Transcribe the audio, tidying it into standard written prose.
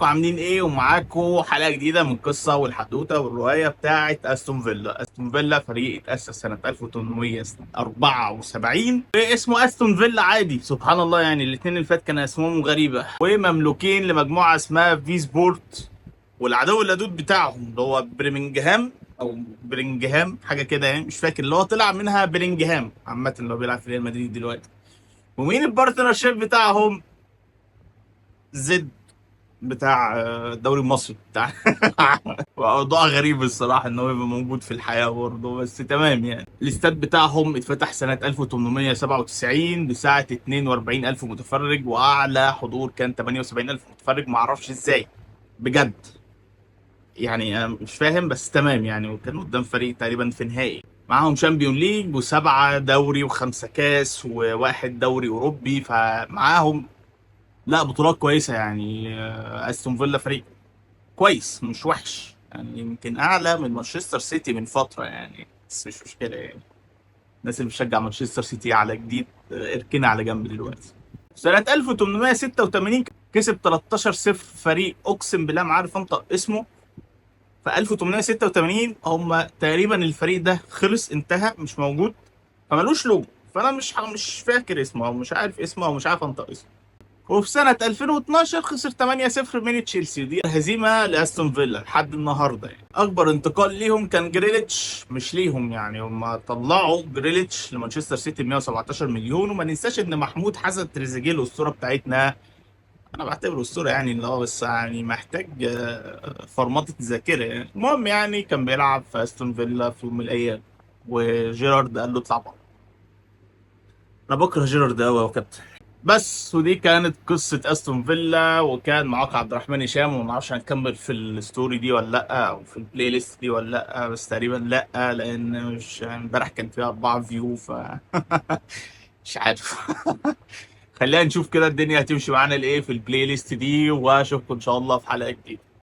عاملين ايه؟ ومعاكم حلقة جديدة من قصة والحدوته والرواية بتاعه استون فيلا. استون فيلا فريق اتاسس سنة 1874، اسمه استون فيلا عادي، سبحان الله يعني الاثنين اللي فات كان اسمهم غريبة، ومملوكين لمجموعة اسمها في سبورت، والعدو اللدود بتاعهم اللي هو برمنجهام او برينجهام حاجة كده يعني مش فاكر، اللي هو طلع منها برينجهام عامة اللي هو بيلعب في ريال مدريد دلوقتي. ومين ال partnership بتاعهم؟ زد بتاع الدوري المصري بتاع موضوع غريب الصراحة ان هو يبقى موجود في الحياة برضه، بس تمام يعني. الاستاد بتاعهم اتفتح سنة 1897 بساعة 42 ألف متفرج، واعلى حضور كان 78 ألف متفرج، معرفش ازاي بجد يعني، انا مش فاهم بس تمام يعني. وكان قدام فريق تقريبا في نهائي، معاهم Champions League وسبعة دوري وخمسة كاس وواحد دوري أوروبي، فمعاهم لا بطولات كويسة يعني. استون فيلا فريق كويس مش وحش يعني، يمكن اعلى من مانشستر سيتي من فترة يعني، بس مش مشكلة يعني. الناس اللي بتشجع مانشستر سيتي على جديد اركنها على جنب دلوقتي. سنة 1886 كسب 13-0 فريق اقسم بالله ما عارف انطق اسمه. في 1886 هم تقريبا الفريق ده خلص انتهى مش موجود، فمالوش لوجو، فانا مش فاكر اسمه او مش عارف اسمه او مش عارف انطق اسمه. وفي سنة 2012 خسر 8-0 من تشيلسي، دي هزيمة لأستون فيلا لحد النهاردة يعني. أكبر انتقال ليهم كان جريليتش، مش ليهم يعني، هم طلعوا جريليتش لمانشستر سيتي ب 117 مليون. وما ننساش إن محمود حسن تريزيجيه الأسطورة بتاعتنا، أنا بعتبره أسطورة يعني، اللي هو بس يعني محتاج فرمطة ذاكرة يعني. المهم يعني كان بيلعب في أستون فيلا في يوم من الأيام، وجيرارد قال له اطلع بره. أنا بكره جيرارد أوي يا كابتن. بس ودي كانت قصة استون فيلا، وكان معاك عبد الرحمن هشام. وما اعرفش هنكمل في ال story دي ولا لا، او في ال playlist دي ولا لا، بس تقريبا لا، لان مش امبارح كان فيها 4 view، ف مش عارف. خلينا نشوف كده الدنيا هتمشي معانا لايه في ال playlist دي، واشوفكم ان شاء الله في حلقة جديدة.